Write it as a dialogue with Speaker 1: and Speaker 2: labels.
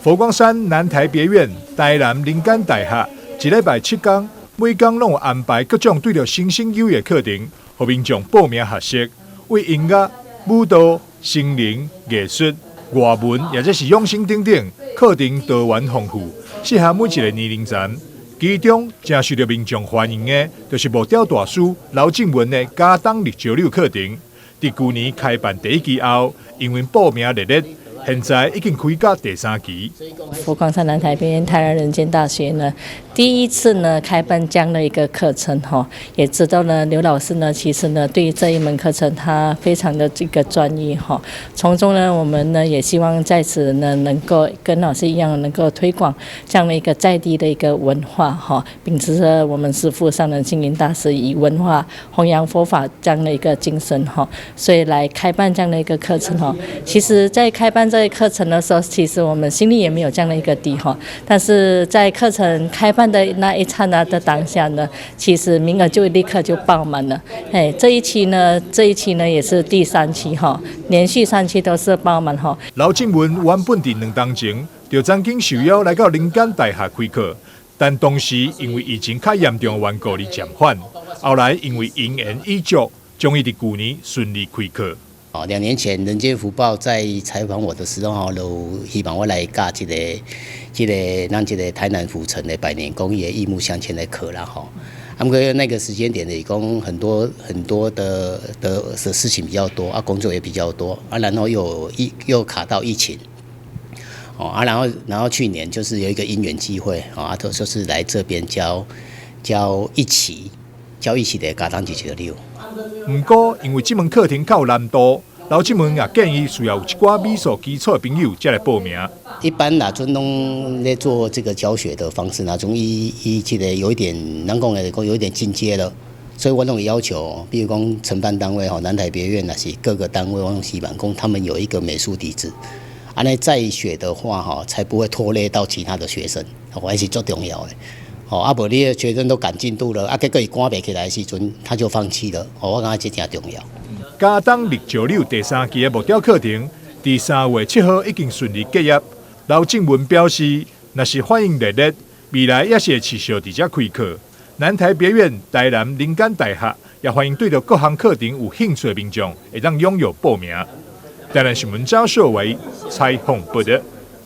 Speaker 1: 佛光山南台別院、台南人間大學，一禮拜7工，每工攏有安排各種對著身心有益的課程，予民眾報名學習。為音樂、舞蹈、心靈、藝術、外文，抑者是養生等等課程多元豐富，適合每一个年齡層。其中，誠受著民眾歡迎的，就是木雕大師劉靜文的茄苳綠石榴課程。佇舊年開辦第一期後，因為報名熱烈，現在已經開到第三期。
Speaker 2: 佛光山南台別院台南人間大學呢，第一次呢開辦這樣的一個課程哈，也知道呢劉老師呢，其實呢對於這一門課程他非常的這個專業哈。從中呢，我們呢也希望在此呢能夠跟老師一樣，能夠推廣這樣的一個在地的一個文化哈，秉持著我們師父上人星雲大師以文化弘揚佛法這樣的一個精神哈，所以來開辦這樣的一個課程哈。其實，在開辦這個課程的時候，其實我們心裡也沒有這樣的一個底哈。但是在課程開辦的那一剎那的當下呢，其實名額就立刻就爆滿了。哎，這一期呢也是第三期哈，連續三期都是爆滿哈。
Speaker 1: 劉靜文原本佇2冬前就曾經受邀來到人間大學開課，但當時因為疫情較嚴重的緣故而暫緩。後來因為因緣與祝，終於佇舊年順利開課。
Speaker 3: 哦，2年前《人間福報》在採訪我的時候，吼，就希望我來教這個咱這個台南府城的百年工藝的藝木鑲嵌的課啦，吼。啊，毋過那個時間點就是講很多很多的事情比較多，啊，工作也比較多，啊，然後又卡到疫情，哦，啊，然後去年就是有一個因緣機會，啊，就是來這邊教一期的茄苳石榴。
Speaker 1: 毋過，因為這門課程較有難度，劉靜文也建議需要有一寡美術基礎的朋友才來報名。
Speaker 3: 一般若陣攏咧做這個教學的方式，若種伊這個有一點，人講的講有一點進階了，所以我攏會要求，比如講承辦單位吼，南台別院若是各個單位，我攏希望講他們有一個美術底子，按呢再學的話吼，才不會拖累到其他的學生，還是足重要的。哦，啊無你的學生都趕進度了，啊結果伊趕袂起來的時陣，他就放棄了。哦，我感覺這誠重要。
Speaker 1: 茄苳綠石榴第三期的木雕課程，佇3月7號已經順利結業。劉靜文表示，若是反應熱烈，未來也是會持續佇遮開課。南台別院、台南人間大學也歡迎對著各項課程有興趣的民眾，會當踴躍報名。台南新聞張秀維採訪報導。